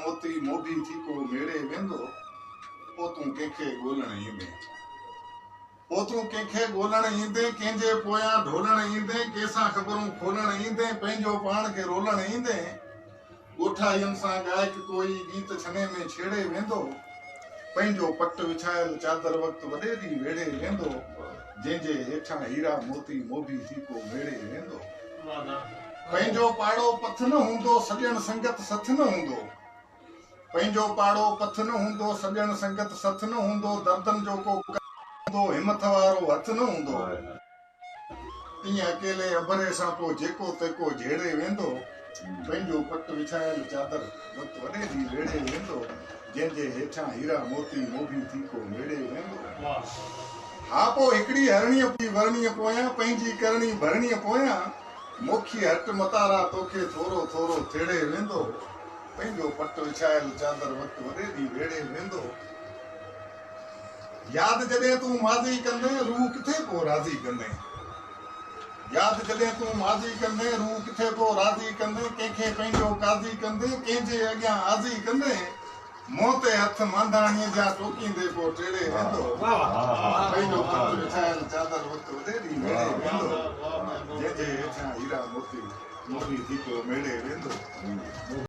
موتي موڀي ٿي ڪو ميڙي ويندو، پوء تون ڪنهن کي ڳولڻ ايندين؟ پوء تون ڪنهن کي ڳولڻ ايندين، ڪنهن جي پويان ڍولڻ ايندين، ڪنهن سان خبرون کولڻ ايندين، پنهنجو پاڻ کي رولڻ ايندين؟ ڳوٺاين سان ڳائڪ ڪوئي گيت ڇني ۾ ڇيڙي ويندو، پنهنجو پٽ وڇايل چادر وقت وڏي ڏينهن ويڙهي ويندو، جنهن جي هيٺان هيرا موتي موڀي ٿي ڪو ميڙي ويندو. پنهنجو پاڙو پٿ نه هوندو، سڄڻ سنگت سٿ نه هوندو. پنهنجو پاڙو پٿ نه هوندو، سڄڻ سنگت سٿ نه هوندو، دردن جو ڪو ڪر نه هوندو، همٿ وارو هٿ نه هوندو. ائين اڪيلي اڀري سان پوء جيڪو تيڪو جهيڙي ويندو، پنهنجو پٽ وڇايل چادر وقت وڏي جي ويڙهي ويندو، جنهن جي هيٺان هيرا موتي موڀي ٿي ڪو ميڙي ويندو. ها پوء هڪڙي هرڻيء پئي ورڻيء پويان، پنهنجي ڪرڻي ڀرڻيء پويان، موکي هٽ متارا توکي ٿورو ٿورو ٿيڙي ويندو، پنهنجو پٽ وڇايل چادر وقت وڏي جي ويڙهي ويندو. ياد جڏهن تون ماضي ڪندين، روح ڪٿي پو راضي ڪندين. ياد جڏهن تون ماضي ڪندين، روح ڪٿي پو راضي ڪندين، ڪنهن کي پنهنجو قاضي ڪندين، ڪنهن جي اڳيان آزي ڪندين، منهن تي هٿ مانڌاڻيء جا ٽوڪيندي پو ٽيڙي ويندو. پنهنجو پٽ وڇايل چادر وقت وڏي ڏينهن ويڙهي ويندو، جنهن جي هيٺيان هيرا موتي موهي ٿي پو ميڙي ويندو.